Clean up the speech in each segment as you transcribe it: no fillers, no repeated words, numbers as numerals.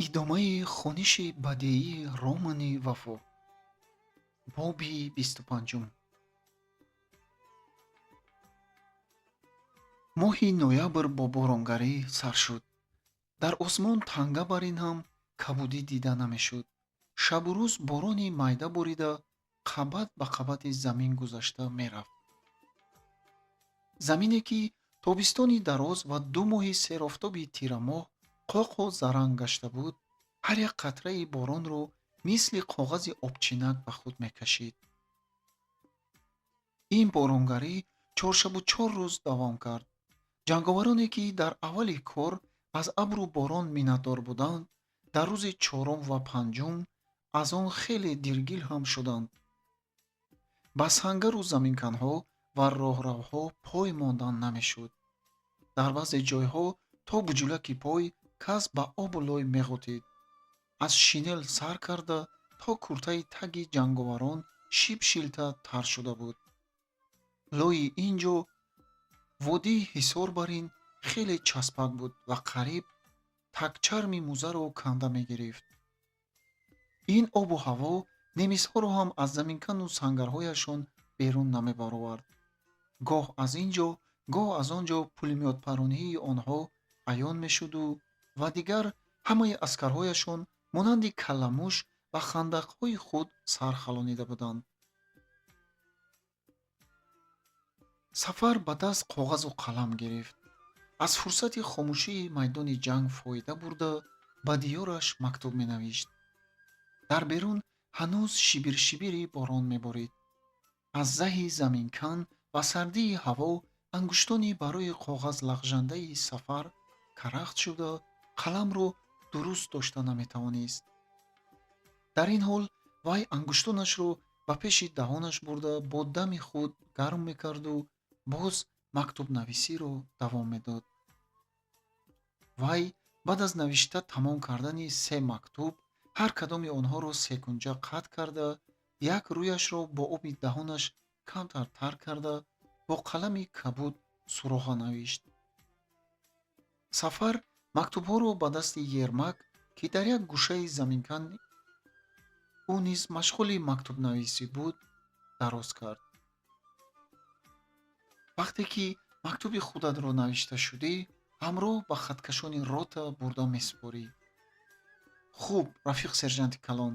Идомаи хониши бадеии романи Вафо. Боби 25-ум. Моҳи ноябр бо боронгарӣ сар шуд. Дар осмон танга бар ин ҳам кабудӣ дида намешуд. Шабу рӯз борони майда борида, қабат ба қабати замин гузашта мерафт. Замине ки тобистони дароз ва 2 моҳи серофтоби тирамоҳ қоқу заранг гашта буд, ҳар як қатраи боронро мисли коғази обчинак ба худ мекашид. Ин боронгарӣ чоршабу чор рӯз давом кард. Ҷанговароне ки дар аввали кор аз абру борон миннатдор буданд, дар рӯзи чорум ва панҷум аз он хеле дилгир ҳам шуданд. Ба сангару заминканҳо ва роҳравҳо пой мондан намешуд. Дар баъзе ҷойҳо то буҷулаки пой кас ба обу лой меғутид. Аз шинел сар карда то куртаи таги ҷанговарон шибшилта тар шуда буд. Лои ин ҷо водии Ҳисор бар ин хеле часпак буд ва қариб такчарми музаро канда мегирифт. Ин обу ҳаво немисҳоро ҳам аз заминкану сангарҳояшон берун намебаровард. Гоҳ аз ин ҷо, гоҳ аз он ҷо пулемётпаронии онҳо аён мешуду ва дигар ҳамаи аскарҳояшон монанди калламуш ба хандақҳои худ сар халонида буданд. Сафар ба даст коғазу қалам гирифт. Аз фурсати хомӯшии майдони ҷанг фоида бурда, ба диёраш мактуб менавишт. Дар берун ҳанӯз шибиршибири борон меборид. Аз заҳи заминкан ва сардии ҳаво ангуштони барои коғаз лағжандаи Сафар карахт шуда, қаламро дуруст дошта наметавонист. Дар ин ҳол вай ангуштонашро ба пеши даҳонаш бурда, бо дами худ гарм мекарду боз мактубнависиро давом медод. Вай баъд аз навишта тамом кардани 3 мактуб ҳар кадоми онҳоро секунҷа қатъ карда, як рӯяшро бо оби даҳонаш камтар тар карда, бо қалами кабуд суроға навишт. Сафар мактубҳоро ба дасти Ермак, ки дар як гӯшаи заминкан ӯ низ машғули мактубнависӣ буд, дароз кард. Вақте ки мактуби худатро навишта шудӣ, ҳамроҳ ба хаткашони рота бурда месупорӣ. Хуб, рафиқ сержанти калон,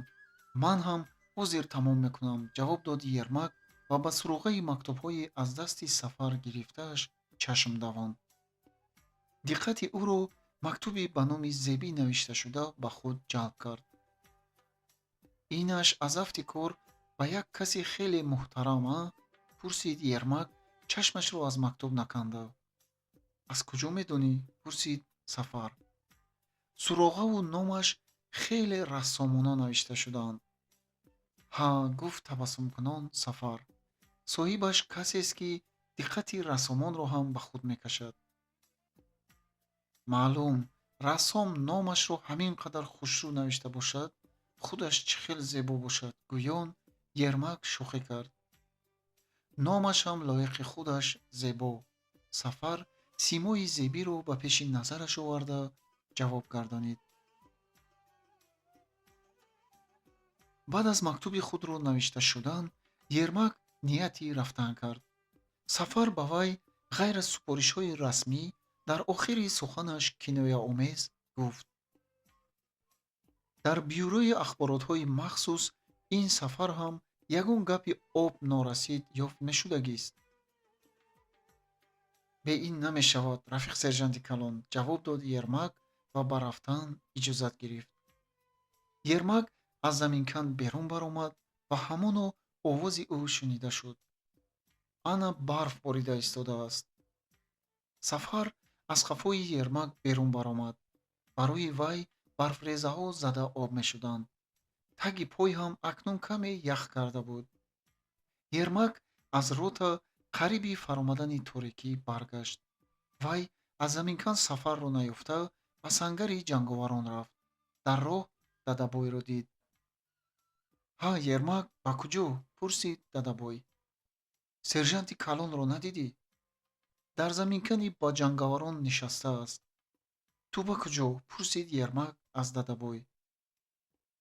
ман ҳам ҳозир тамом мекунам, ҷавоб дод Ермак ва ба суроғаи мактубҳои аз дасти Сафар гирифтааш чашм давонд. Диққати ӯро мактуби ба номи Зебӣ навишташуда ба худ ҷалб кард. Инаш аз афти кор ба як каси хеле муҳтарам, а? Пурсид Ермак, чашмашро аз мактуб наканда. Аз куҷо медонӣ? Пурсид Сафар. Суроғаву номаш хеле рассомона навишта шудаанд. Ҳа, гуфт табассумкунон Сафар. Соҳибаш касест, ки диққати рассомонро ҳам ба худ мекашад. Маълум, рассом номашро ҳамин қадар хушрӯ навишта бошад, худаш чӣ хел зебо бошад, гӯён Ермак шӯхӣ кард. Номаш ҳам лоиқи худаш зебо. Сафар симои Зебиро ба пеши назараш оварда ҷавоб гардонид. Баъд аз мактуби худро навишта шудан, Ермак нияти рафтан кард. Сафар ба вай ғайр аз супоришҳои расмӣ дар охири суханаш кинояомез гуфт: дар бюрои ахборотҳои махсус ин сафар ҳам ягон гапи об норасид ёфт мешудагист. Бе ин намешавад, рафиқ сержанти калон, ҷавоб дод Ермак ва ба рафтан иҷозат гирифт. Ермак аз заминкан берун баромад ва ҳамоно овози ӯ шунида шуд. Ана барф борида истодааст. Сафар аз қафои Ермак берун баромад. Барои вай барфрезаҳо зада об мешуданд. Таги пой ҳам акнун каме ях карда буд. Ермак аз рота қариби фаромадани торикӣ баргашт. Вай аз заминкан Сафарро наёфта ба сангари ҷанговарон рафт. Дар роҳ Дадабойро дид. Ҳа, Ермак, ба куҷо? Пурсид Дадабой. Сержанти калонро надидӣ? Дар заминкани ба ҷанговарон нишастааст. Ту ба куҷо? Пурсид Ермак аз Дадабой.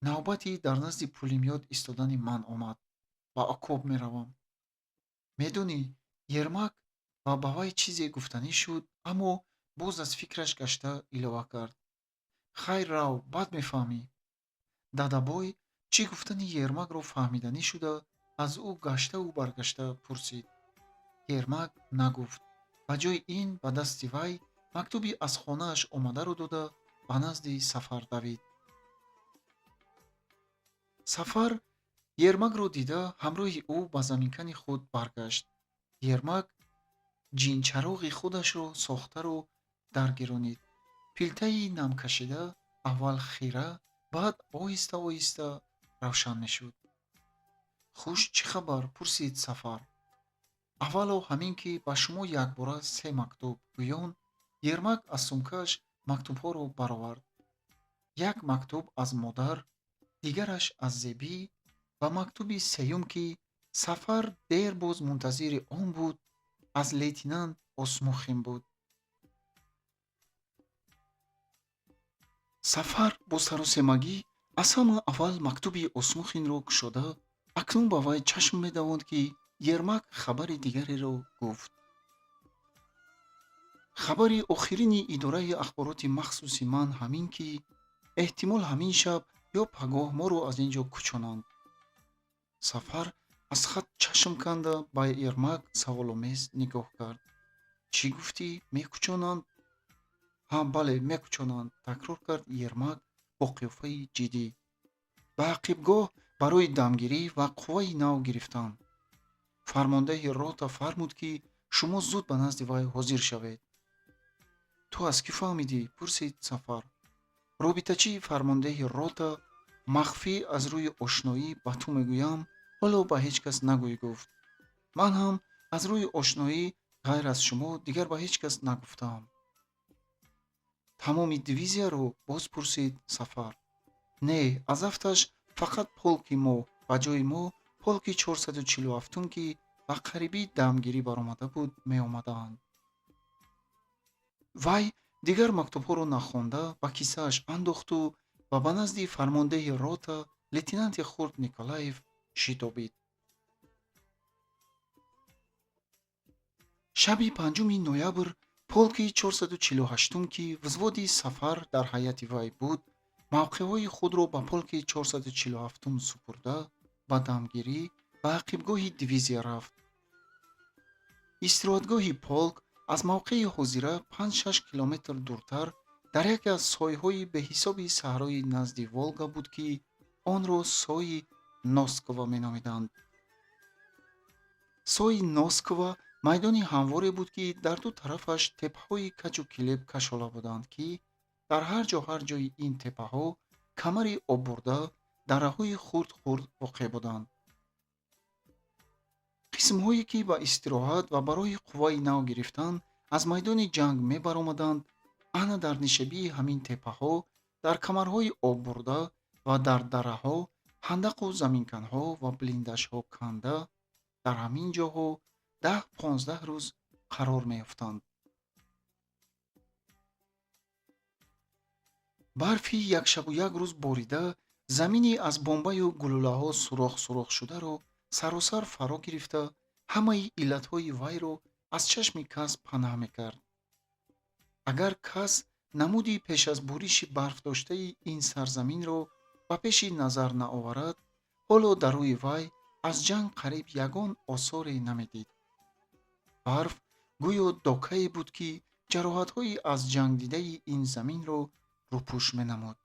Навбати дар назди пулемёт истодани ман омад. Ба окоп меравам. Медонӣ, Ермак ва ба вай чизе гуфтанӣ шуд, аммо боз аз фикраш гашта илова кард: хайр, рав, баъд мефаҳмӣ. Дадабой чӣ гуфтани Ермакро фаҳмиданӣ шуда, аз ӯ гаштаву баргашта пурсид. Ермак нагуфт. Ба ҷои ин ба дасти вай мактуби аз хонааш омадаро дода, ба назди Сафар давид. Сафар Ермакро дида, ҳамроҳи ӯ ба заминкани худ баргашт. Ермак ҷинчароғи худашро сохтару даргиронид. Пилтаи намкашида аввал хира, баъд оҳиста оҳиста равшан мешуд. Хуш, чӣ хабар? Пурсид Сафар. Аввало ҳамин, ки ба шумо якбора се мактуб, гӯён Ермак аз сумкааш мактубҳоро баровард. Як мактуб аз модар, дигараш аз Зебӣ ва мактуби сеюм, ки Сафар дер боз мунтазири он буд, аз лейтенант Осмухин буд. Сафар бо саросемагӣ аз ҳама аввал мактуби Осмухинро кушода, акнун ба вай чашм медавонд, ки Ермак хабари дигареро гуфт. Хабари охирини идораи ахбороти махсуси ман ҳамин, ки эҳтимол ҳамин шаб ё пагоҳ моро аз ин ҷо кӯчонанд. Сафар аз хат чашм канда, ба Ермак саволомез нигоҳ кард. Чӣ гуфтӣ, мекӯчонанд? Ҳа, бале, мекӯчонанд, такрор кард Ермак бо қиёфаи ҷиддӣ. Ба ақибгоҳ барои дамгирӣ ва қувваи нав гирифтан. Фармондеҳи рота фармуд, ки шумо зуд ба назди вай ҳозир шавед. Ту аз кӣ фаҳмидӣ? Пурсид Сафар. Робитачии фармондеҳи рота махфӣ аз рӯи ошноӣ ба ту мегӯям, ҳоло ба ҳеҷ кас нагӯй гуфт. Ман ҳам аз рӯи ошноӣ ғайр аз шумо дигар ба ҳеҷ кас нагуфтаам. Тамоми дивизияро? Боз пурсид Сафар. Не, аз афташ фақат полки мо, ба ҷои мо полки 447-ум, ки ба қарибӣ дамгирӣ баромада буд, меомадаанд. Вай дигар мактубҳоро нахонда, ба кисааш андохту ва ба назди фармондеҳи рота лейтенанти хурд Николаев шитобид. Шаби 5 ноябр полки 448-ум, ки взводи Сафар дар ҳайати вай буд, мавқеъҳои худро ба полки 447-ум супурда, ба дамгирӣ ба ақибгоҳи дивизия рафт. Истироҳатгоҳи полк аз мавқеи ҳозира 5-6 километр дуртар дар яке аз сойҳои беҳисоби саҳрои назди Волга буд, ки онро сои Носкова меномиданд. Сои Носкова майдони ҳамворе буд, ки дар ду тарафаш теппаҳои каҷу килеб кашола буданд, ки дар ҳар ҷо ҳар ҷои ин теппаҳо камари оббурда, дараҳои хурд-хурд воқеъ буданд. Қисмҳое, ки ба истироҳат ва барои қувваи нав гирифтан аз майдони ҷанг мебаромаданд, ана дар нишебии ҳамин теппаҳо, дар камарҳои оббурда ва дар дараҳо ҳандақу заминканҳо ва блиндажҳо канда, дар ҳамин ҷоҳо 10-15 рӯз қарор меёфтанд. Барфи якшабу як рӯз борида замини аз бомбаю гулӯлаҳо сурох-сурох шударо саросар фаро гирифта, ҳамаи иллатҳои вайро аз чашми кас панаҳ мекард. Агар кас намуди пеш аз буриши барф доштаи ин сарзаминро ба пеши назар наоварад, ҳоло дар рӯи вай аз ҷанг қариб ягон осоре намедид. Барф гӯё докае буд, ки ҷароҳатҳои аз ҷангдидаи ин заминро рӯпӯш менамуд.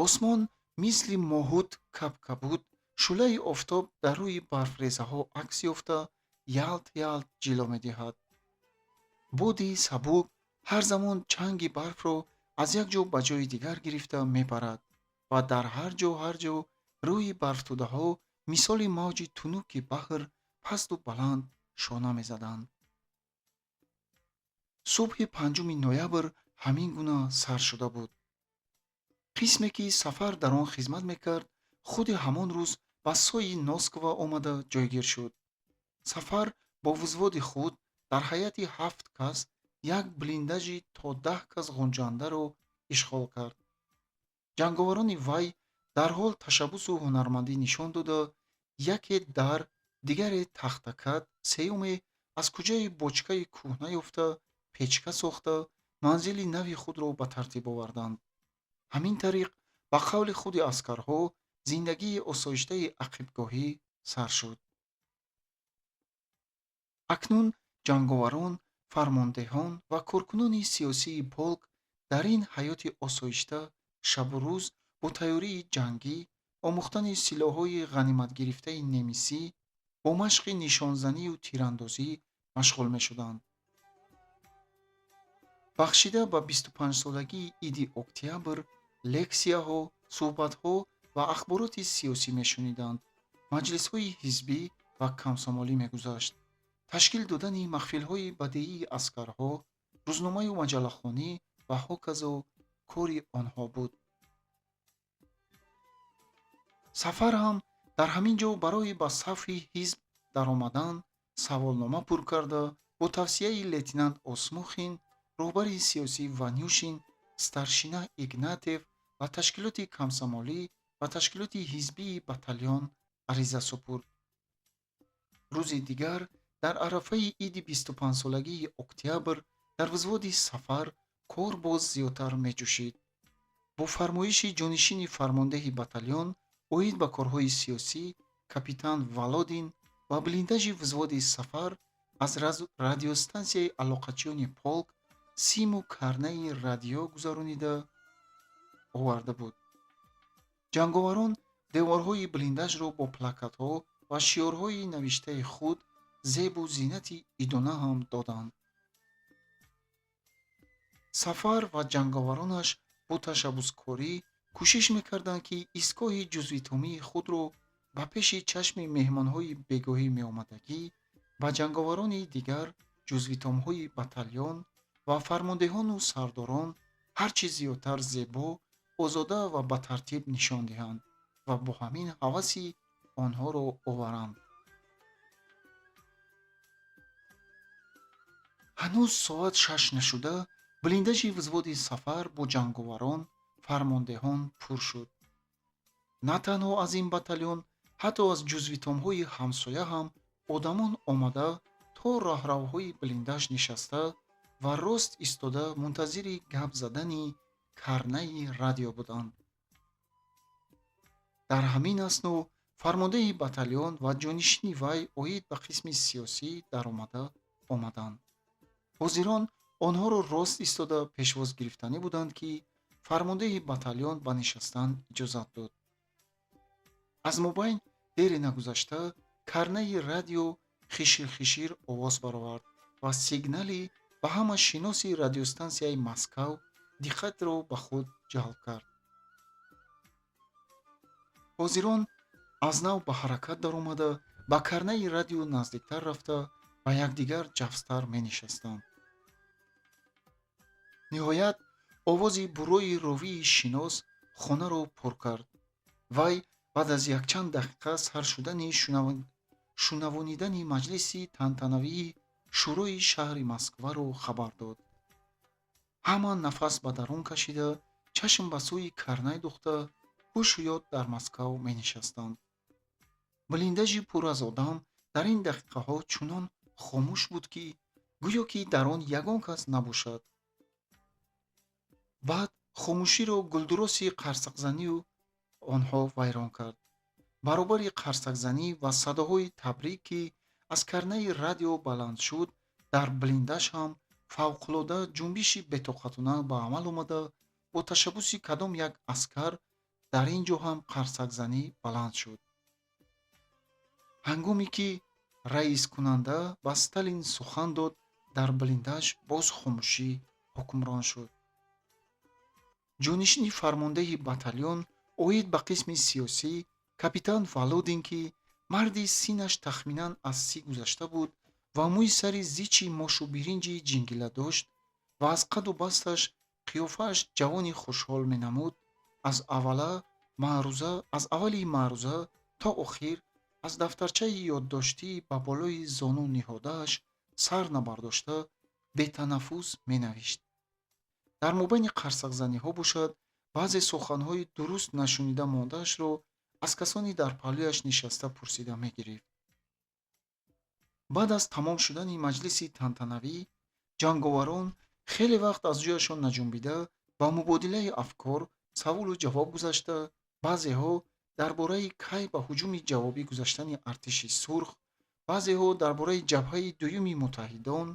Осмон мисли моҳут кабкабуд, шӯълаи офтоб дар рӯи барфрезаҳо акс ёфта, ялт-ялт ҷило медиҳад. Боди сабук ҳар замон чанги барфро аз як ҷо ба ҷои дигар гирифта мебарад ва дар ҳар ҷо ҳар ҷо рӯи барфтӯдаҳо мисоли мавҷи тунуки баҳр пасту баланд шона мезаданд. Субҳи 5 ноябр ҳамин гуна сар шуда буд. Қисме, ки Сафар дар он хизмат мекард, худи ҳамон рӯз ба сои Носкова омада ҷойгир шуд. Сафар бо взводи худ дар ҳайати 7 кас як блиндажи то 10 кас ғунҷандаро ишғол кард. Ҷанговарони вай дарҳол ташаббусу ҳунармандӣ нишон дода, яке дар, дигаре тахтакат, сеюме аз куҷаи бочкаи кӯҳна ёфта, печка сохта, манзили нави худро ба тартиб оварданд. Ҳамин тариқ, ба қавли худи аскарҳо, зиндагии осоиштаи ақибгоҳӣ сар шуд. Акнун ҷанговарон, фармондеҳон ва коркунони сиёсии полк дар ин ҳаёти осоишта шабу рӯз бо тайёрии ҷангӣ, омӯхтани силоҳҳои ғаниматгирифтаи немисӣ, бо машқи нишонзанию тирандозӣ машғул мешуданд. Бахшида ба 25-солагии иди Октябр лексияҳо, суҳбатҳо ва ахбороти сиёсӣ мешуниданд, маҷлисҳои ҳизбӣ ва комсомолӣ мегузашт. Ташкил додани маҳфилҳои бадеии аскарҳо, рӯзномаю маҷаллахонӣ ва ҳоказо кори онҳо буд. Сафар ҳам дар ҳамин ҷо барои ба сафи ҳизб даромадан саволнома пур карда, бо тавсияи лейтенант Осмухин, роҳбари сиёсӣ Ванюшин, старшина Игнатев ва ташкилоти комсомолӣ ва ташкилоти ҳизбии батальон ариза супурд. Рӯзи дигар дар арафаи иди 25-солагии Октябр дар взводи Сафар кор боз зиёдтар меҷӯшид. Бо фармоиши ҷонишини фармондеҳи батальон оид ба корҳои сиёсӣ капитан Володин ба блиндажи взводи Сафар аз радиостансияи алоқачиёни полк симу карнаи радио гузаронида оварда буд. Ҷанговарон деворҳои блиндажро бо плакатҳо ва шиорҳои навиштаи худ зебу зинати идона ҳам доданд. Сафар ва ҷанговаронаш бо ташаббускорӣ кӯшиш мекарданд, ки истгоҳи ҷузвитомии худро ба пеши чашми меҳмонҳои бегоҳӣ меомадагӣ, ба ҷанговарони дигар ҷузвитомҳои батальон ва фармондеҳону сардорон ҳар чӣ зиёдтар зебо, озода ва ба тартиб нишон диҳанд ва бо ҳамин ҳаваси онҳоро оваранд. Ҳанӯз соат 6 нашуда, блиндажи взводи Сафар бо ҷанговарон, фармондеҳон пур шуд. На танҳо аз ин батальон, ҳатто аз ҷузвитомҳои ҳамсоя ҳам одамон омада то роҳравҳои блиндаж нишаста ва рост истода мунтазири гап задани карнаи радио буданд. Дар ҳамин асно фармондеҳи батальон ва ҷонишини вай оид ба қисми сиёсӣ даромада омаданд. Ҳозирон онҳоро рост истода пешвоз гирифтанӣ буданд, ки фармондеҳи батальон ба нишастан иҷозат дод. Аз мобайн дере нагузашта карнаи радио хишир-хишир овоз баровард ва сигнали ба ҳама шиноси радиостансияи Москав диққатро ба худ ҷалб кард. Ҳозирон аз нав ба ҳаракат даромада, ба карнаи радио наздиктар рафта, ба якдигар ҷафстар менишастанд. Ниҳоят овози бурои ровии шинос хонаро пур кард. Вай баъд аз якчанд дақиқа сар шудани шунавонидани маҷлиси тантанавии Шӯрои шаҳри Москваро хабар дод. Ҳама нафас ба дарун кашида, чашм ба сӯи карнай духта, ҳушу ёд дар Москав менишастанд. Блиндажи пур аз одам дар ин дақиқаҳо чунон хомӯш буд, ки гӯё ки дар он ягон кас набошад. Баъд хомӯширо гулдуроси қарсакзанию онҳо вайрон кард. Баробари қарсакзанӣ ва садоҳои табрик, ки аз карнаи радио баланд шуд, дар блиндаж ҳам фавқулода ҷунбиши бетоқатона ба амал омада, бо ташаббуси кадом як аскар дар ин ҷо ҳам қарсакзанӣ баланд шуд. Ҳангоме ки раискунанда ба Сталин сухан дод, дар блиндаж боз хомӯшӣ ҳукмрон шуд. Ҷонишини фармондеҳи батальон оид ба қисми сиёсӣ капитан Володин, ки марди синнаш тахминан аз 30 гузашта буд ва мӯи сари зичи мошу биринҷи ҷингила дошт ва аз қаду басташ қиёфааш ҷавони хушҳол менамуд, аз аввали маъруза то охир аз дафтарчаи ёддоштӣ ба болои зону ниҳодааш сар набардошта бетанаффус менавишт. Дар мобайни қарсакзаниҳо бошад, баъзе суханҳои дуруст нашунида мондаашро аз касони дар паҳлӯяш нишаста пурсида мегирифт. Баъд аз тамом шудани маҷлиси тантанавӣ, ҷанговарон хеле вақт аз ҷояшон наҷунбида ба мубодилаи афкор, саволу ҷавоб гузашта, баъзеҳо дар бораи кай ба ҳуҷуми ҷавобӣ гузаштани артиши сурх, баъзеҳо дар бораи ҷабҳаи дуюми муттаҳидон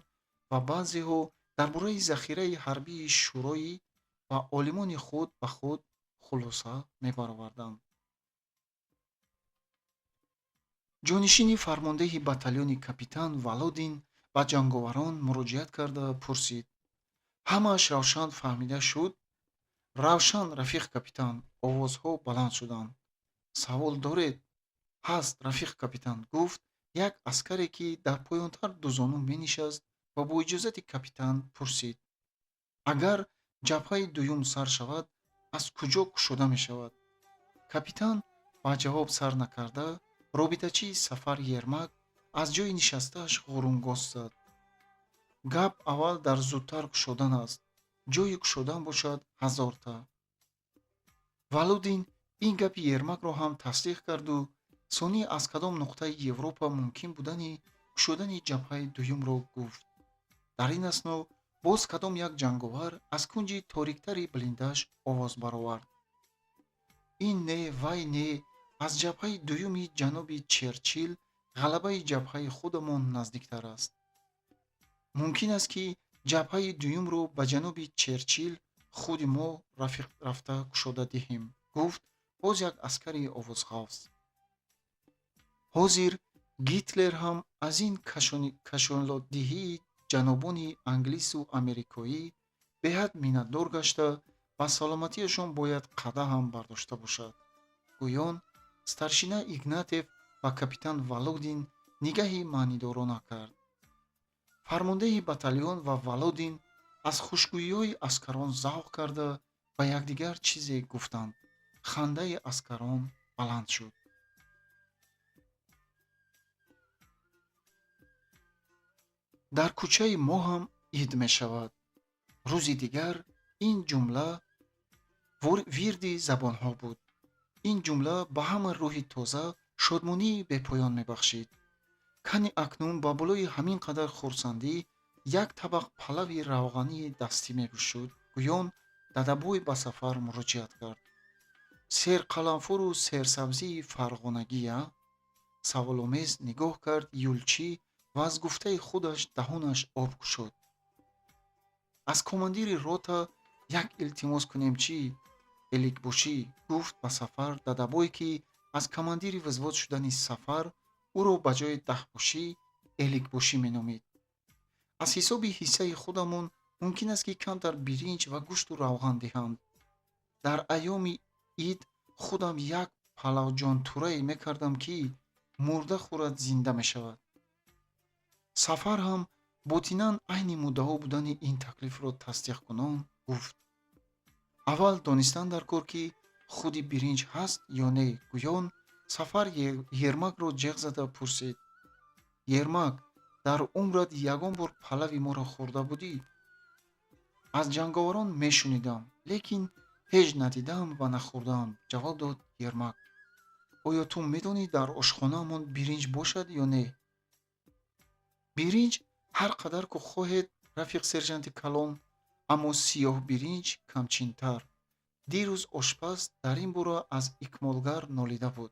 ва баъзеҳо дар бораи захираи ҳарбии шӯроӣ ва олимони худ ба худ хулоса мебароварданд. Ҷонишини фармондеҳи батальони капитан Володин ба ҷанговарон муроҷиат карда пурсид: «Ҳамааш равшан фаҳмида шуд?» «Равшан, рафиқ капитан», овозҳо баланд шуданд. «Савол доред?» «Ҳаст, рафиқ капитан», гуфт як аскаре, ки дар поёнтар дузону менишаст ва бо иҷозати капитан пурсид: «Агар ҷабҳаи дуюм сар шавад, аз куҷо кушода мешавад?» Капитан ба ҷавоб сар накарда, робитачии Сафар Ермак аз ҷои нишастааш ғурунгос зад: «Гап аввал дар зудтар кушодан аст, ҷойи кушодан бошад ҳазорта». Володин ин гапи Ермакро ҳам тасдиқ карду сонӣ аз кадом нуқтаи Европа мумкин будани кушодани ҷабҳаи дуюмро гуфт. Дар ин асно боз кадом як ҷанговар аз кунҷи ториктари блиндаж овоз баровард: «Ин не, вай не, аз ҷабҳаи дуюми ҷануби Черчил ғалабаи ҷабҳаи худамон наздиктар аст. Мумкин аст, ки ҷабҳаи дуюмро ба ҷануби Черчил худи мо рафта кушода диҳем», гуфт боз як аскари овозғафз. Ҳозир Гитлер ҳам аз ин кашолодиҳии ҷанобони англису америкоӣ беҳад миннатдор гашта, ба саломатиашон бояд қадаҳ ҳам бардошта бошад. Гӯён старшина Игнатев ба капитан Володин нигаҳи маънидорона кард. Фармондеҳи батальон ва Володин аз хушгӯиҳои аскарон завқ карда, ба якдигар чизе гуфтанд. Хандаи аскарон баланд шуд. Дар кӯчаи мо ҳам ид мешавад. Рӯзи дигар ин ҷумла вирди забонҳо буд. Ин ҷумла ба ҳама рӯҳи тоза шодмонии бепоён мебахшид. Кани акнун ба болои ҳамин қадар хурсандӣ як табақ палави равғании дастӣ мебушуд, гӯён Дадабой ба Сафар муроҷиат кард. Серқаламфуру серсабзии фарғонагия? Саволомез нигоҳ кард Юлчӣ ва аз гуфтаи худаш даҳонаш об кушод. Аз командири рота як илтимос кунем чӣ, эликбошӣ, гуфт ба Сафар Дадабой, ки аз командири взвод шудани Сафар ӯро ба ҷои даҳбошӣ эликбошӣ меномид. Аз ҳисоби ҳиссаи худамон мумкин аст, ки камтар биринҷ ва гӯшту равған диҳанд. Дар айёми ид худам як палавҷонтурае мекардам, ки мурда хӯрад зинда мешавад. Сафар ҳам ботинан айни муддао будани ин таклифро тасдиқкунон гуфт: аввал донистан дар кор, ки худи биринҷ ҳаст ё не. Гӯён Сафар Ермакро ҷеғ зада пурсид: Ермак, дар умрат ягон бор палави моро хӯрда будӣ? Аз ҷанговарон мешунидам, лекин ҳеҷ надидаам ва нахӯрдаам, ҷавоб дод Ермак. Оё ту медонӣ, дар ошхонаамон биринҷ бошад ё не? Биринҷ ҳар қадар ку хоҳед, рафиқ сержанти калон, аммо сиёҳ биринҷ камчинтар. Дирӯз ошпаз дар ин бора аз икмолгар нолида буд.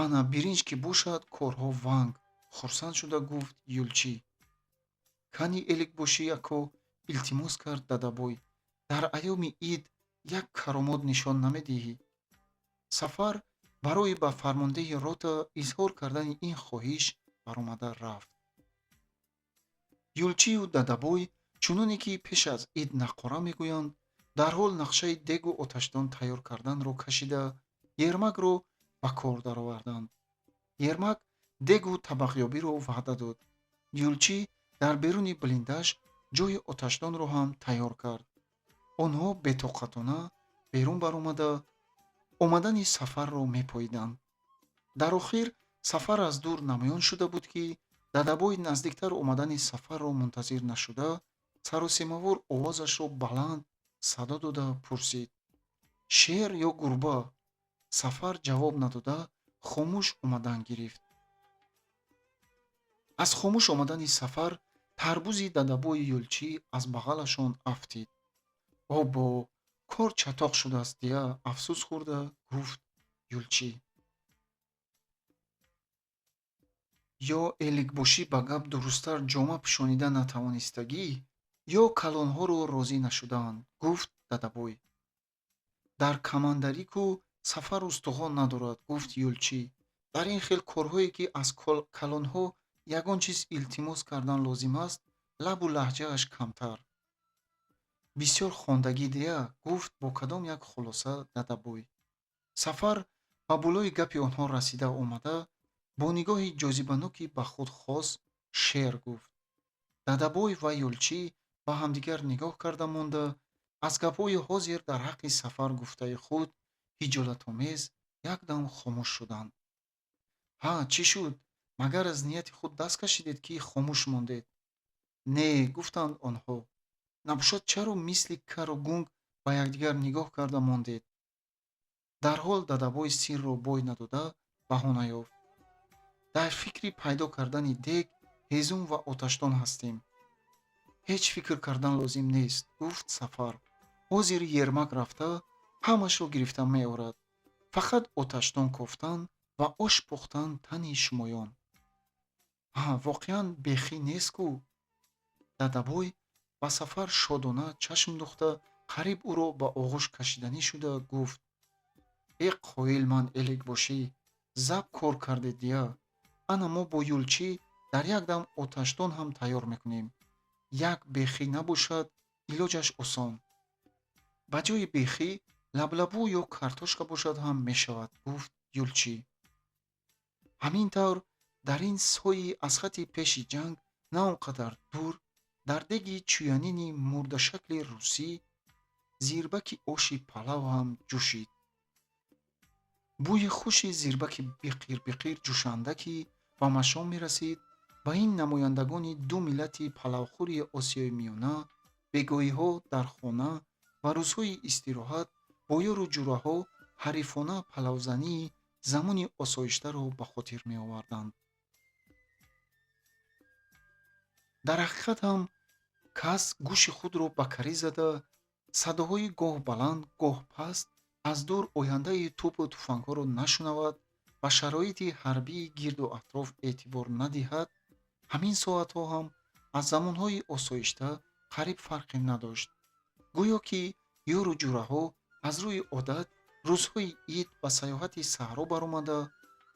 Ана биринҷ ки бошад, корҳо ванг, хурсанд шуда гуфт Юлчӣ. Кани эликбошӣ, ако, илтимос кард Дадабой, дар айёми ид як каромот нишон намедиҳӣ? Сафар барои ба фармондеҳи рота изҳор кардани ин хоҳиш баромада рафт. Юлчию Дадабой, чуноне ки пеш аз ид нақора мегӯянд, дарҳол нақшаи дегу оташдон тайёр карданро кашида, Ермакро ба кор дароварданд. Ермак дегу табақёбиро ваъда дод. Юлчӣ дар беруни блиндаж ҷойи оташдонро ҳам тайёр кард. Онҳо бетоқатона берун баромада омадани Сафарро мепоиданд. Дар охир Сафар аз дур намоён шуда буд, ки Дадабой наздиктар омадани Сафарро мунтазир нашуда, Саросемавор овозашро баланд садо дода пурсид: «Шер ё гурба?» Сафар ҷавоб надода, хомӯш омадан гирифт. Аз хомӯш омадани Сафар тарбузи дадабою Юлчӣ аз бағалашон афтид. «Обо, кор чатоқ шудааст дия», афсӯс хӯрда гуфт Юлчӣ. Ё эликбошӣ ба гап дурусттар ҷома пӯшонида натавонистагӣ, ё калонҳоро розӣ нашудаанд, гуфт дадабой. Дар камандарӣ ку Сафар устухон надорад, гуфт Юлчӣ. Дар ин хел корҳое, ки аз калонҳо ягон чиз илтимос кардан лозим аст, лабу лаҳҷааш камтар. Бисёр хондагӣ дия, гуфт бо кадом як хулоса дадабой. Сафар ба болои гапи онҳо расида омада, бо нигоҳи ҷозибаноки ба худ хос шеър гуфт. Дадабой ва Юлчӣ ба ҳамдигар нигоҳ карда монда, аз гапҳои ҳозир дар ҳаққи Сафар гуфтаи худ ҳиҷолатомез якдам хомӯш шуданд. Ҳа, чӣ шуд? Магар аз нияти худ даст кашидед, ки хомӯш мондед? Не, гуфтанд онҳо. Набошад, чаро мисли кару гунг ба якдигар нигоҳ карда мондед? Дарҳол дадабой сирро бой надода баҳона ёфт. Дар фикри пайдо кардани дег, ҳезум ва оташдон ҳастем. Ҳеҷ фикр кардан лозим нест, гуфт Сафар. Ҳозир Ермак рафта ҳамашро гирифта меорад. Фақат оташдон кофтан ва ош пухтан тани шумоён. Ҳа, воқеан бехӣ нест ку? Дадабой ба Сафар шодона чашм духта, қариб ӯро ба оғӯш кашиданӣ шуда гуфт: «Э қоил ман эликбошӣ, заб кор кардед дия. Ана мо бо Юлчӣ дар як дам оташдон ҳам тайёр мекунем. Як бехӣ набошад, илоҷаш осон. Ба ҷои бехӣ лаблабу ё картошка бошад ҳам мешавад, гуфт Юлчӣ. Ҳамин тавр дар ин сои аз хати пеши ҷанг на он қадар дур, дар деги чӯянини мурдашакли русӣ зирбаки оши палав ҳам ҷӯшид. Бӯи хуши зирбаки биқир-биқир ҷӯшанда, ки ба машом мерасид, ба ин намояндагони ду миллати палавхӯри Осиёи Миёна бегоҳиҳо дар хона ва рӯзҳои истироҳат бо ёру ҷураҳо ҳарифона палавзании замони осоиштаро ба хотир меоварданд. Дар ҳақиқат ҳам кас гӯши худро ба карӣ зада, садоҳои гоҳ баланд, гоҳ паст аз дур ояндаи тӯпу туфангҳоро нашунавад, ба шароити ҳарбии гирду атроф эътибор надиҳад, ҳамин соатҳо ҳам аз замонҳои осоишта қариб фарқе надошт. Гӯё ки ёру ҷураҳо аз рӯи одат рӯзҳои ид ба саёҳати саҳро баромада,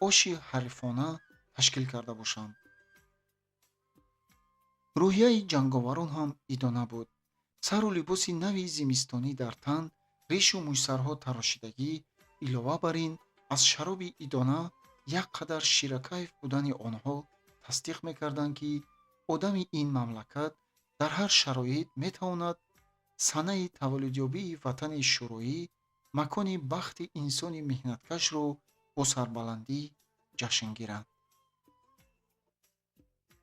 оши ҳарифона ташкил карда бошанд. Рӯҳияи ҷанговарон ҳам идона буд. Сару либоси нави зимистонӣ дар тан, ришу мӯйсарҳо тарошидагӣ, илова бар ин аз шароби идона як қадар ширакайф будани онҳо тасдиқ мекарданд, ки одами ин мамлакат дар ҳар шароит метавонад санаи таваллудёбии ватани шӯроӣ, макони бахти инсони меҳнаткашро бо сарбаландӣ ҷашн гирад.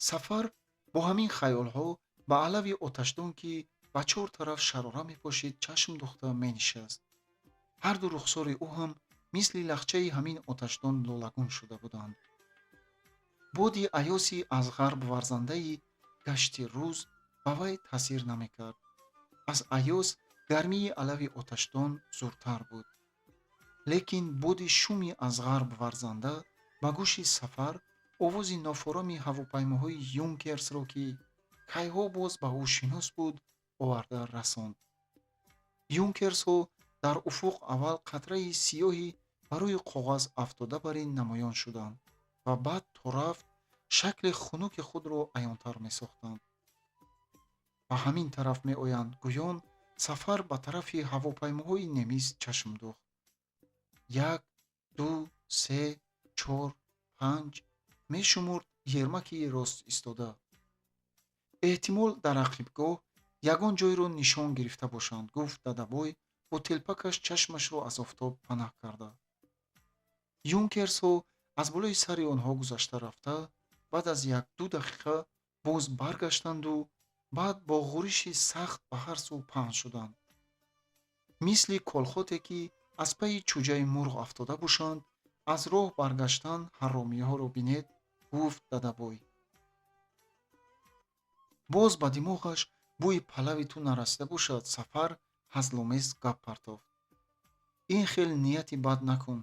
Сафар бо ҳамин хаёлҳо ба алави оташдон, ки ба чор тараф шарора мепошид, чашм духта менишаст. Ҳарду рухсори ӯ ҳам мисли лахчаи ҳамин оташдон лолагун шуда буданд. Боди аёси аз ғарб варзандаи гашти рӯз ба вай таъсир намекард. Аз аёз гармии алави оташдон зуртар буд. Лекин боди шуми аз ғарб варзанда ба гӯши Сафар овози нофороми ҳавопаймоҳои Юнкерсро, ки кайҳо боз ба ӯ шинос буд, оварда расонд. Юнкерсҳо дар уфуқ аввал қатраи сиёҳи ба рӯи коғаз афтода бар ин намоён шуданд ва баъд то рафт шакли хунуки худро аёнтар месохтанд. Ба ҳамин тараф меоянд, гӯён Сафар ба тарафи ҳавопаймоҳои немис чашм духт. Як, ду, се, чор, панҷ, мешумурд Ермаки рост истода. Эҳтимол дар ақибгоҳ ягон ҷойро нишон гирифта бошанд, гуфт дадабой бо телпакаш чашмашро аз офтоб панаҳ карда. Юнкерсҳо аз болои сари онҳо гузашта рафта, баъд аз як-ду дақиқа боз баргаштанду Баъд бо ғуриши сахт ба ҳар сӯ паҳн шуданд. Мисли колхоте, ки аз пайи чӯҷаи мурғ афтода бошанд, аз роҳ баргаштан ҳаромиҳоро бинед, гуфт Дадабой. Боз ба димоғаш бӯи палави ту нарасида бошад, Сафар ҳазломез гап партофт. Ин хел нияти бад накун,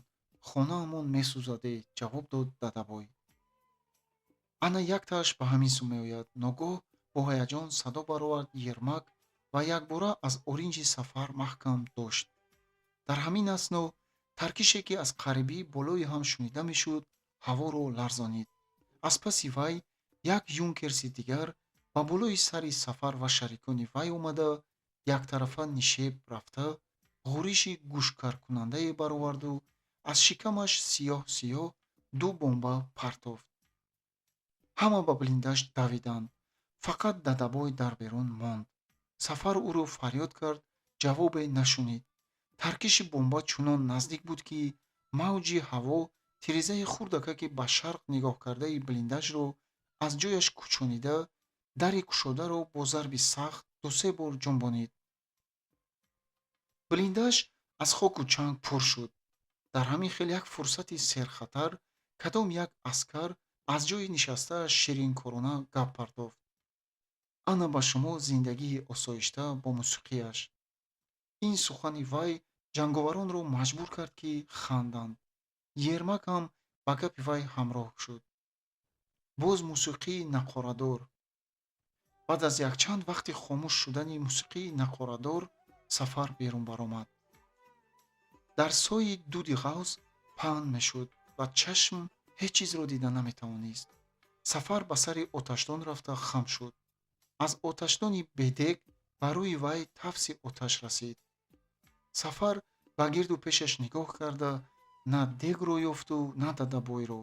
хонаамон месӯзаде, ҷавоб дод Дадабой. Ана яктааш ба ҳамин сӯ меояд. Ногоҳ бо ҳаяҷон садо баровард Ермак ва якбора аз оринҷи Сафар маҳкам дошт. Дар ҳамин асно таркише, ки аз қарибӣ болои ҳам шунида мешуд, ҳаворо ларзонид. Аз паси вай як юнкерси дигар ба болои сари Сафар ва шарикони вай омада, яктарафа нишеб рафта, ғуриши гӯшкаркунандае бароварду аз шикамаш сиёҳ-сиёҳ ду бомба партофт. Ҳама ба блиндаж давиданд. Фақат Дадабой дар берун монд. Сафар ӯро фарёд кард, ҷавобе нашунид. Таркиши бомба чунон наздик буд, ки мавҷи ҳаво тирезаи хурдакаки ба шарқ нигоҳ кардаи блиндажро аз ҷояш кӯчонида, дари кушодаро бо зарби сахт ду-се бор ҷунбонид. Блиндаж аз хоку чанг пур шуд. Дар ҳамин хел як фурсати серхатар кадом як аскар аз ҷои нишастааш ширинкорона гап партофт. Ана ба шумо зиндагии осоишта бо мусиқияш. Ин сухани вай ҷанговаронро маҷбур кард, ки ханданд. Ермак ҳам ба гапи вай ҳамроҳ шуд. Боз мусиқии нақорадор. Баъд аз якчанд вақти хомӯш шудани мусиқии нақорадор Сафар берун баромад. Дар сои дуди ғавз паҳн мешуд ва чашм ҳеҷ чизро дида наметавонист. Сафар ба сари оташдон рафта хам шуд. Аз оташдони бедег ба рӯи вай тафси оташ расид. Сафар ба гирду пешаш нигоҳ карда, на дегро ёфту на Дадабойро.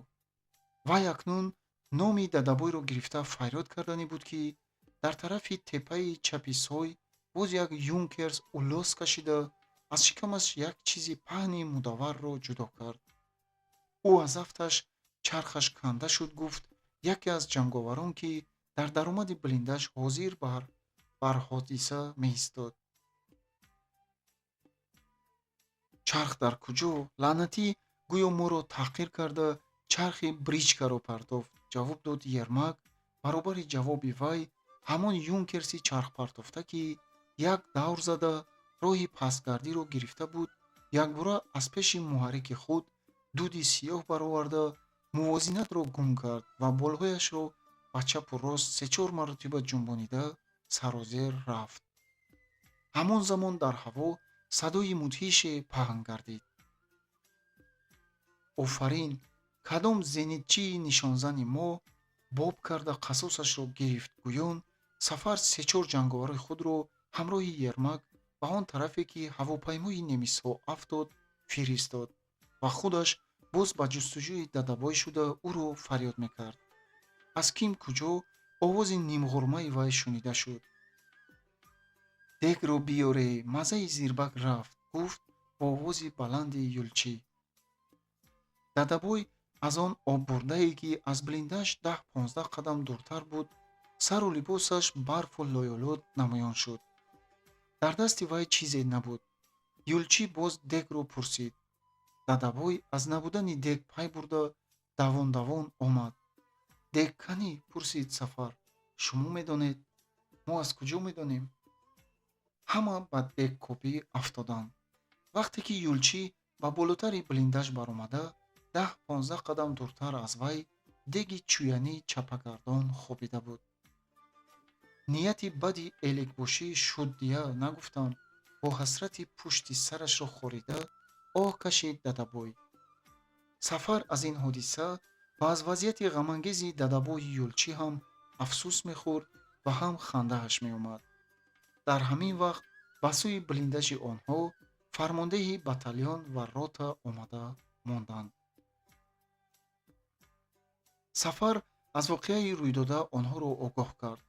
Вай акнун номи Дадабойро гирифта фарёд карданӣ буд, ки дар тарафи теппаи чапи сой боз як юнкерс уллос кашида, аз шикамаш як чизи паҳни мудавварро ҷудо кард. Ӯ аз афташ чархаш канда шуд, гуфт яке аз ҷанговарон, ки дар даромади блиндаж ҳозир бар ҳодиса меистод. Чарх дар куҷо? Лаънатӣ гӯё моро таҳқир карда, чархи бричкаро партофт, ҷавоб дод Ермак. Баробари ҷавоби вай ҳамон юнкерси чархпартофта, ки як давр зада роҳи пастгардиро гирифта буд, якбора аз пеши муҳаррики худ дуди сиёҳ бароварда, мувозинатро гум кард ва болҳояшро ба чапу рост се-чор маротиба ҷунбонида сарозер рафт. Ҳамон замон дар ҳаво садои мудҳише паҳн гардид. Офарин, кадом зенитчии нишонзани мо боб карда қасосашро гирифт, гӯён Сафар се-чор ҷанговари худро ҳамроҳи Ермак ба он тарафе, ки ҳавопаймои немисҳо афтод, фиристод ва худаш боз ба ҷустуҷӯи Дадабой шуда, ӯро фарёд мекард. Аз ким куҷо овози нимғурмаи вай шунида шуд. Дегро биёре, маззаи зирбак рафт, гуфт бо овози баланди Юлчӣ. Дадабой аз он оббурдае, ки аз блиндаж 10-15 қадам дуртар буд, сару либосаш барфу лоёлуд намоён шуд. Дар дасти вай чизе набуд. Юлчӣ боз дегро пурсид. Дадабой аз набудани дег пай бурда, давон-давон омад. Дег канӣ? Пурсид Сафар. Шумо медонед? Мо аз куҷо медонем? Ҳама ба дегкобӣ афтоданд. Вақте ки Юлчӣ ба болотари блиндаж баромада, 10-15 қадам дуртар аз вай деги чӯянӣ чапагардон хобида буд. Нияти бади эликбошӣ шуд дия нагуфтам, бо ҳасрати пушти сарашро хорида оҳ кашид Дадабой. Сафар аз ин ҳодиса ва аз вазъияти ғамангези Дадабои Юлчӣ ҳам афсӯс мехӯрд ва ҳам хандааш меомад. Дар ҳамин вақт ба сӯи блиндажи онҳо фармондеҳи батальон ва рота омада монданд. Сафар аз воқеаи рӯйдода онҳоро огоҳ кард.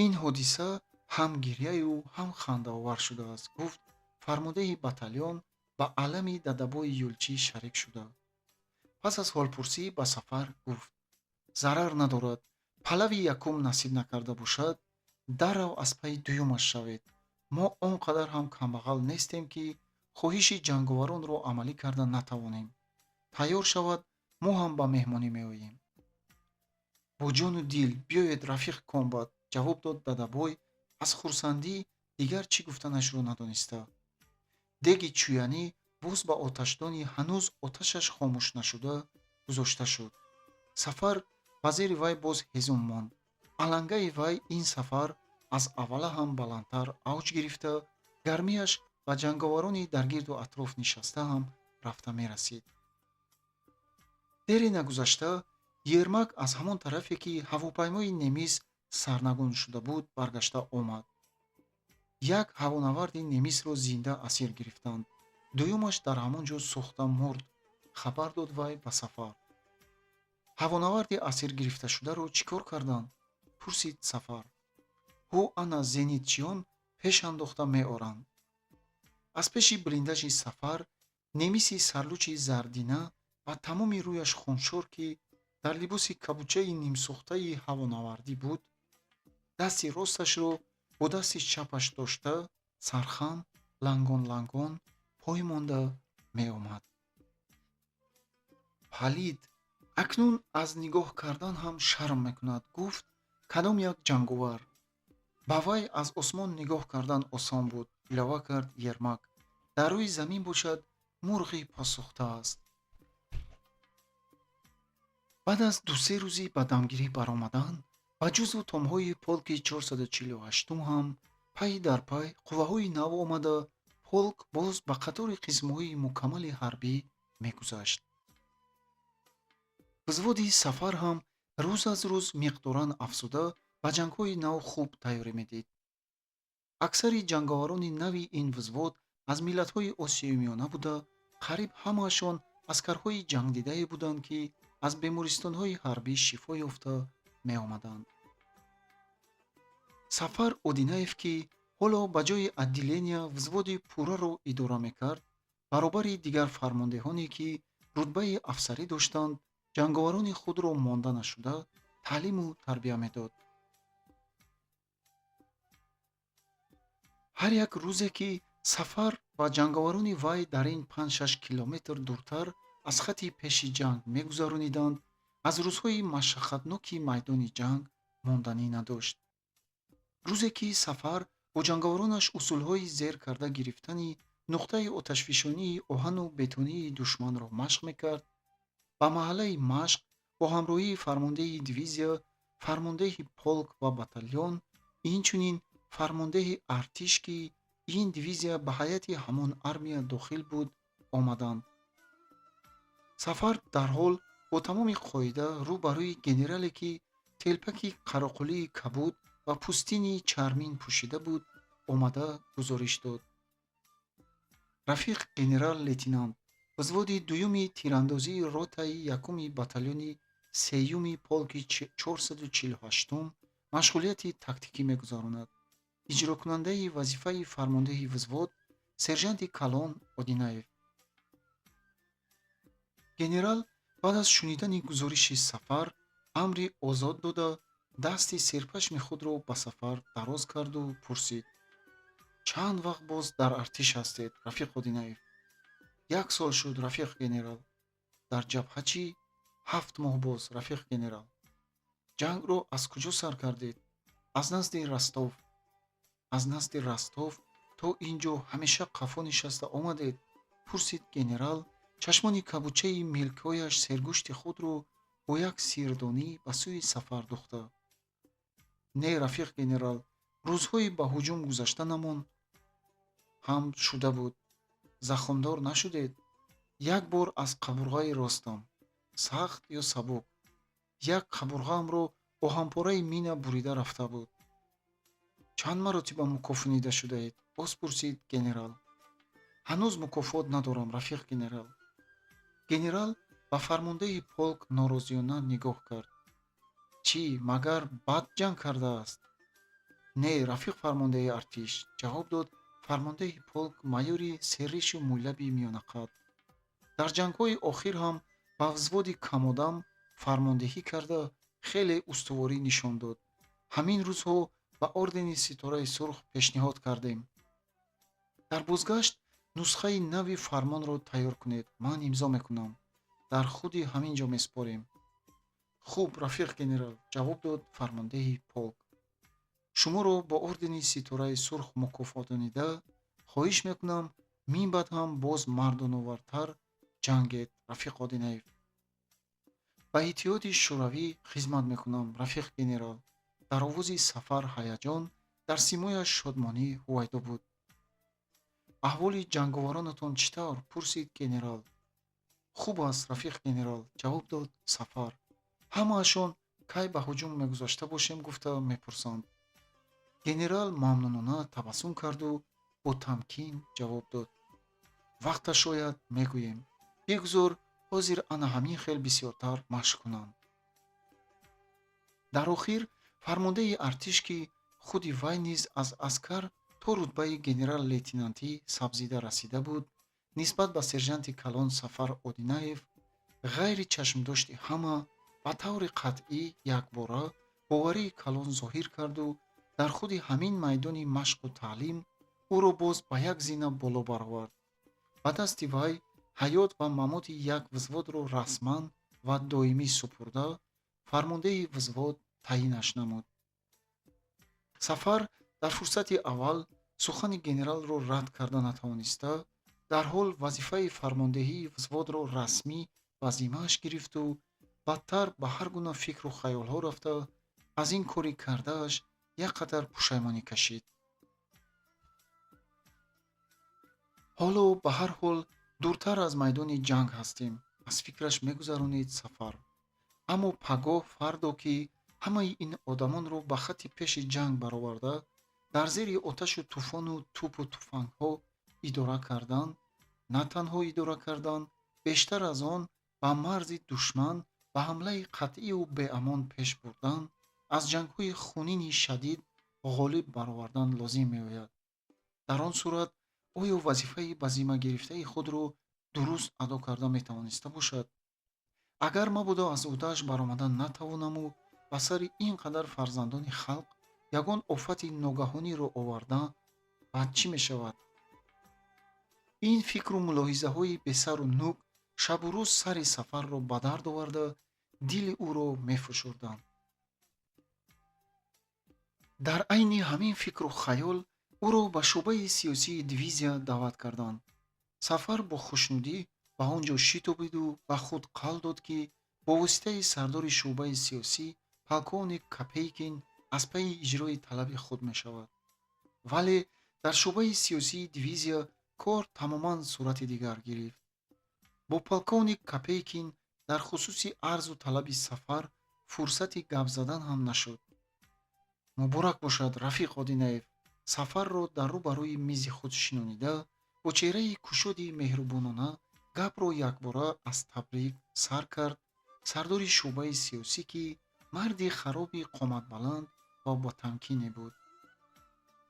Ин ҳодиса ҳам гирьяю ҳам хандаовар шудааст, гуфт фармондеҳи батальон ба алами Дадабои Юлчӣ шарик шуда. Пас аз ҳолпурсӣ ба Сафар гуфт: зарар надорад, палави якум насиб накарда бошад. Даррав аз пайи дуюмаш шавед. Мо он қадар ҳам камбағал нестем, ки хоҳиши ҷанговаронро амалӣ карда натавонем. Тайёр шавад, мо ҳам ба меҳмонӣ меоем. Бо ҷону дил биёед, рафиқ комбат, ҷавоб дод Дадабой, аз хурсандӣ дигар чӣ гуфтанашро надониста. Деги чӯянӣ боз ба оташдони ҳанӯз оташаш хомӯш нашуда гузошта шуд. Сафар ба зери вай боз ҳезум монд. Алангаи вай ин сафар аз аввала ҳам баландтар авҷ гирифта, гармиаш ба ҷанговарони дар гирду атроф нишаста ҳам рафта мерасид. Дере нагузашта Ермак аз ҳамон тарафе, ки ҳавопаймои немис сарнагун шуда буд, баргашта омад. Як ҳавонаварди немисро зинда асир гирифтанд, дуюмаш дар ҳамон ҷо сӯхта мурд, хабар дод вай ба Сафар. Ҳавонаварди асир гирифташударо чӣ кор карданд? Пурсид Сафар. Ҳу, ана зенитчиён пеш андохта меоранд. Аз пеши блиндажи Сафар немиси сарлучи зардина ва тамоми рӯяш хуншор, ки дар либоси кабучаи нимсӯхтаи ҳавонавардӣ буд, дасти росташро бо дасти чапаш дошта, сархам, лангон лангон пой монда меомад. Палид, акнун аз нигоҳ кардан ҳам шарм мекунад, гуфт кадом як ҷанговар. Ба вай аз осмон нигоҳ кардан осон буд, илова кард Ермак. Дар рӯи замин бошад, мурғи посӯхта аст. Баъд аз ду-се рӯзи ба дамгирӣ баромадан, ба ҷузву томҳои полки 448-ум ҳам пай дар пай қувваҳои нав омада, полк боз ба қатори қисмҳои мукаммали ҳарбӣ мегузашт. Взводи Сафар ҳам рӯз аз рӯз миқдоран афзуда, ба ҷангҳои нав хуб тайёрӣ медид. Аксари ҷанговарони нави ин взвод аз миллатҳои Осиёи Миёна буда, қариб ҳамаашон аскарҳои ҷангдидае буданд, ки аз бемористонҳои ҳарбӣ шифо ёфта меомаданд. Сафар Одинаев, ки ҳоло ба ҷои отделения взводи пурраро идора мекард, баробари дигар фармондеҳоне, ки рутбаи афсарӣ доштанд, ҷанговарони худро монда нашуда таълиму тарбия медод. Ҳар як рӯзе, ки Сафар ва ҷанговарони вай дар ин 5-6 километр дуртар аз хатти пеши ҷанг мегузарониданд, аз рӯзҳои машаққатноки майдони ҷанг монданӣ надошт. Рӯзе ки Сафар бо ҷанговаронаш усулҳои зер карда гирифтани нуқтаи оташфишонии оҳану бетонии душманро машқ мекард, ба маҳаллаи машқ бо ҳамроҳии фармондеҳи дивизия, фармондеҳи полк ва батальон, инчунин фармондеҳи артиш, ки ин дивизия ба ҳайати ҳамон армия дохил буд, омаданд. Сафар дарҳол бо тамоми қоида рӯ ба рӯи генерале, ки телпаки қароқулии кабуд ва пӯстини чармин пӯшида буд, омада гузориш дод. Рафиқ генерал-лейтенант, взводи дуюми тирандозии ротаи якуми батальони сеюми полки 448-ум машғулияти тактикӣ мегузаронад. Иҷрокунандаи вазифаи фармондеҳи взвод сержанти калон Одинаев. Генерал баъд аз шунидани гузориши Сафар амри озод дода, дасти серпашми худро ба Сафар дароз карду пурсид: Чанд вақт боз дар артиш ҳастед, рафиқ Одинаев? Як сол шуд, рафиқ генерал. Дар ҷабҳа чӣ? 7 моҳ боз, рафиқ генерал. Ҷангро аз куҷо сар кардед? Аз назди Ростов. Аз назди Ростов то ин ҷо ҳамеша қафо нишаста омадед? Пурсид генерал, чашмони кабучаи милкҳояш сергӯшти худро бо як сирдонӣ ба сӯи Сафар духта. Не, рафиқ генерал, рӯзҳои ба ҳуҷум гузашта намон ҳам шуда буд. Захмдор нашудед? Як бор аз қабурғаи ростам. Сахт ё сабук? Як қабурғаамро оҳанпораи мина бурида рафта буд. Чанд маротиба мукофонида шудаед? Боз пурсид генерал. Ҳанӯз мукофот надорам, рафиқ генерал. Генерал ба фармондеҳи полк норозиёна нигоҳ кард. Чӣ, магар бад ҷанг кардааст? Не, рафиқ фармондеҳи артиш, ҷавоб дод фармондеҳи полк, майори серришу мӯйлаби миёнақад. Дар ҷангҳои охир ҳам ба взводи камодам фармондеҳӣ карда, хеле устуворӣ нишон дод. Ҳамин рӯзҳо ба ордени Ситораи Сурх пешниҳод кардем. Дар бозгашт нусхаи нави фармонро тайёр кунед, ман имзо мекунам. Дар худи ҳамин ҷо месупорем. Хуб, рафиқ генерал, ҷавоб дод фармондеҳи полк. Шуморо бо ордени Ситораи Сурх мукофотонида, хоҳиш мекунам, минбаъд ҳам боз мардоновартар ҷангед, рафиқ Одинаев. Ба Иттиҳоди Шӯравӣ хизмат мекунам, рафиқ генерал. Дар овози Сафар ҳаяҷон, дар симояш шодмонӣ ҳувайдо буд. Аҳволи ҷанговаронатон чӣ тавр? Пурсид генерал. Хуб аст, рафиқ генерал, ҷавоб дод Сафар. Ҳамаашон кай ба ҳуҷум мегузашта бошем гуфта мепурсанд. Генерал мамнунона табассум карду бо тамкин ҷавоб дод: вақташ шояд мегӯем. Бигузор ҳозир ана ҳамин хел бисёртар машқ кунанд. Дар охир фармондеҳи артиш, ки худи вай низ аз аскар то рутбаи генерал-лейтенантӣ сабзида расида буд, нисбат ба сержанти калон Сафар Одинаев ғайри чашмдошти ҳама ба таври қатъӣ якбора боварии калон зоҳир карду дар худи ҳамин майдони машқу таълим ӯро боз ба як зина боло баровард. Ба дасти вай ҳаёт ва мамоти як взводро расман ва доимӣ супурда, фармондеҳи взвод таъинаш намуд. Сафар дар фурсати аввал сухани генералро рад карда натавониста, дарҳол вазифаи фармондеҳии взводро расмӣ ба зиммааш гирифту бадтар ба ҳар гуна фикру хаёлҳо рафта, аз ин кори кардааш як қадар пушаймонӣ кашид. Ҳоло ба ҳар ҳол дуртар аз майдони ҷанг ҳастем, аз фикраш мегузаронид Сафар. Аммо пагоҳ фардо, ки ҳамаи ин одамонро ба хатти пеши ҷанг бароварда, дар зери оташу тӯфону тӯпу туфангҳо идора кардан, на танҳо идора кардан, бештар аз он ба марзи душман ба ҳамлаи қатъию беамон пеш бурдан, аз ҷангҳои хунини шадид ғолиб баровардан лозим меояд. Дар он сурат оё вазифаи ба зимма гирифтаи худро дуруст адо карда метавониста бошад? Агар мабодо аз ӯҳдааш баромада натавонаму ба сари ин қадар фарзандони халқ ягон офати ногаҳониро оварда, баъд чӣ мешавад? Ин фикру мулоҳизаҳои бесару нук шабу рӯз сари Сафарро ба дард оварда, дили ӯро мефушурданд. Дар айни ҳамин фикру хаёл ӯро ба шӯъбаи сиёсии дивизия даъват карданд. Сафар бо хушнудӣ ба он ҷо шитобиду ба худ қавл дод, ки бо воситаи сардори шӯъбаи сиёсӣ полковник Копейкин аз пайи иҷрои талаби худ мешавад. Вале дар шӯъбаи сиёсии дивизия кор тамоман сурати дигар гирифт. Бо полковник Копейкин дар хусуси арзу талаби Сафар фурсати гап задан ҳам нашуд. Муборак бошад, рафиқ Одинаев, Сафарро дар рӯ ба рӯи мизи худ шинонида, бо чеҳраи кушоди меҳрубонона гапро якбора аз табрик сар кард сардори шӯъбаи сиёсӣ, ки марди хароби қоматбаланд ва ботамкине буд.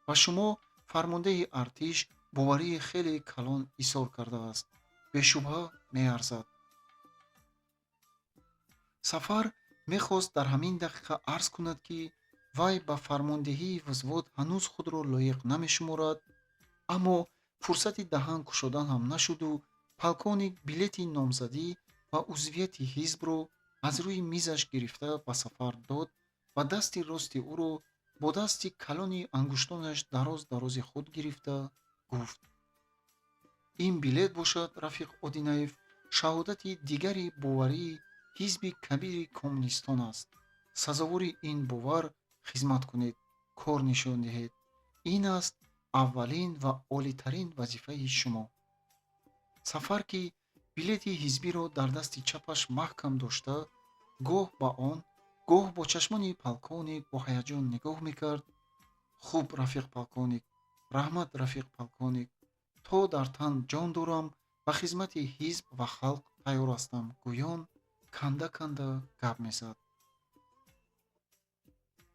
Ба шумо фармондеҳи артиш боварии хеле калон изҳор кардааст. Бешубҳа меарзад. Сафар мехост дар ҳамин дақиқа арз кунад, ки вай ба фармондеҳии взвод ҳанӯз худро лоиқ намешуморад, аммо фурсати даҳан кушодан ҳам нашуду полковник билети номзадӣ ва узвияти ҳизбро аз рӯи мизаш гирифта ба Сафар дод ва дасти рости ӯро бо дасти калони ангуштонаш дароз дарози худ гирифта гуфт: ин билет бошад, рафиқ Одинаев, шаҳодати дигари боварии ҳизби кабири коммунистон аст. Сазовори ин бовар хизмат кунед, кор нишон диҳед. Ин аст аввалин ва олитарин вазифаи шумо. Сафар, ки билети ҳизбиро дар дасти чапаш маҳкам дошта, гоҳ ба он, гоҳ бо чашмони полковник бо ҳаяҷон нигоҳ мекард. Хуб, рафиқ полковник, раҳмат, рафиқ полковник, то дар тан ҷон дорам, ба хизмати ҳизб ва халқ тайёр ҳастам, гӯён канда канда гап мезад.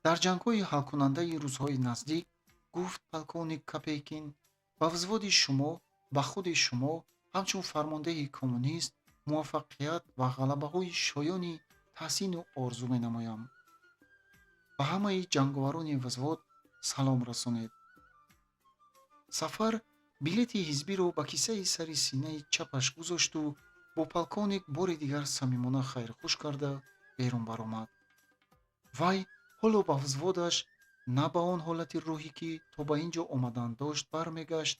Дар ҷангҳои ҳалкунандаи рӯзҳои наздик, гуфт полковник Копейкин, ба взводи шумо, ба худи шумо ҳамчун фармондеҳи коммунист муваффақият ва ғалабаҳои шоёни таҳсину орзу менамоям. Ба ҳамаи ҷанговарони взвод Салом расонед. Сафар билети ҳизбиро ба кисаи сари синаи чапаш гузошту бо полковник бори дигар самимона хайрхуш карда берун баромад. Вай ҳоло ба взводаш на ба он ҳолати рӯҳӣ, ки то ба ин ҷо омадан дошт, бармегашт.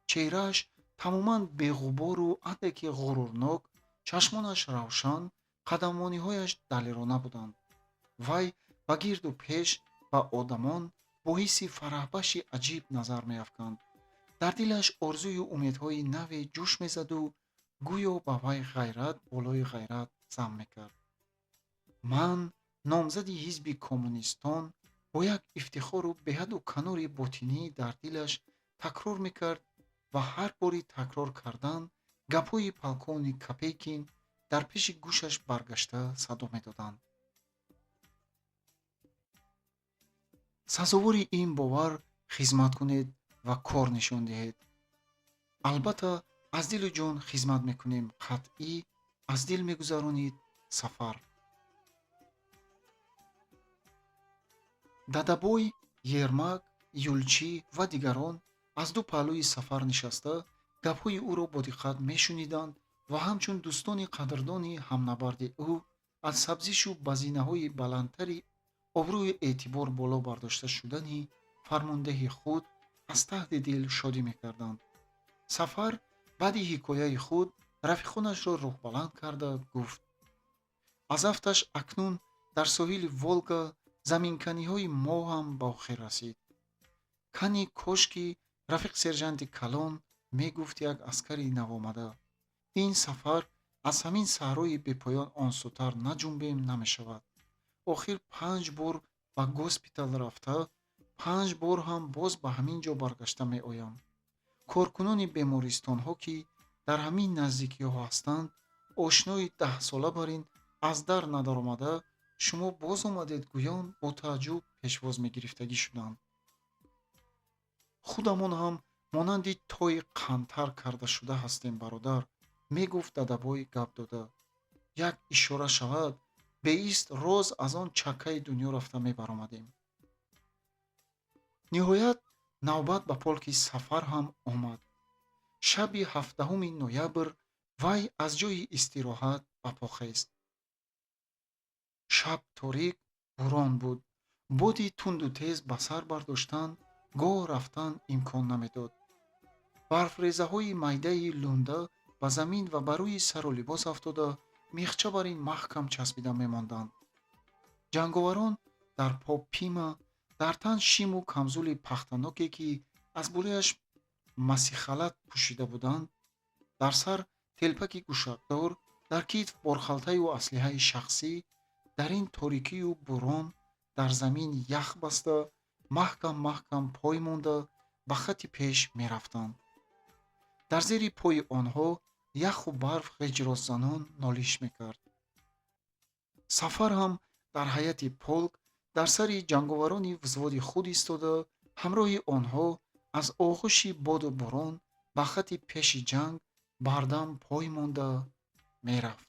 Чеҳрааш тамоман беғубору андаке ғурурнок, чашмонаш равшан, қадамониҳояш далерона буданд. Вай ба гирду пеш, ба одамон бо ҳисси фараҳбахши аҷиб назар меафканд. Дар дилаш орзую умедҳои наве ҷӯш мезаду гӯё ба вай ғайрат болои ғайрат зам мекард. Ман номзади ҳизби коммунистон, бо як ифтихору беҳаду канори ботинӣ дар дилаш такрор мекард ва ҳар бори такрор кардан гапҳои полковник Копейкин дар пеши гӯшаш баргашта садо медоданд. Сазовори ин бовар хизмат кунед ва кор нишон диҳед. Албатта, аз дилу ҷон хизмат мекунем, қатъӣ аз дил мегузаронид Сафар. Дадабой, Ермак, Юлчӣ ва дигарон аз ду паҳлӯи Сафар нишаста, гапҳои ӯро бодиққат мешуниданд ва ҳамчун дӯстони қадрдони ҳамнабарди ӯ аз сабзишу ба зинаҳои баландтари обрӯю эътибор боло бардошта шудани фармондеҳи худ аз таҳти дил шодӣ мекарданд. Сафар баъди ҳикояи худ рафиқонашро рӯҳбаланд карда гуфт: аз афташ акнун дар соҳили Волга заминканиҳои мо ҳам ба охир расид. Кани кошки рафиқ сержанти калон, мегуфт як аскари навомада. Ин сафар аз ҳамин саҳрои бепоён онсӯтар наҷунбем, намешавад. Охир 5 бор ба госпитал рафта, 5 бор ҳам боз ба ҳамин ҷо баргашта меоям. Коркунони бемористонҳо, ки дар ҳамин наздикиҳо ҳастанд, ошнои 10сола бар ин аз дар надаромада шумо боз омадед гӯён бо тааҷҷуб пешвоз мегирифтагӣ шуданд. Худамон ҳам монанди тои қандтар карда шуда ҳастем, бародар, мегуфт Дадабой гап дода. Як ишора шавад, беист роз аз он чаккаи дунё рафта мебаромадем. Ниҳоят навбат ба полки Сафар ҳам омад. Шаби 17 ноябр вай аз ҷои истироҳат ба по хест. Шаб торик, бурон буд. Боди тунду тез ба сар бардоштан, гоҳ рафтан имкон намедод. Барфрезаҳои майдаи лунда ба замин ва ба рӯи сару либос афтода, михча бар ин маҳкам часпида мемонданд. Ҷанговарон дар по пима, дар тан шиму камзули пахтаноке, ки аз болояш масихалат пӯшида буданд, дар сар телпаки гӯшакдор, дар китф борхалтаю аслиҳаи шахсӣ, дар ин торикию бурон дар замин ях баста, маҳкам маҳкам пой монда ба хатти пеш мерафтанд. Дар зери пои онҳо яху барф ғиҷрозанон нолиш мекард. Сафар ҳам дар ҳайати полк дар сари ҷанговарони взводи худ истода, ҳамроҳи онҳо аз оғӯши боду борон ба хатти пеши ҷанг бардам пой монда мерафт.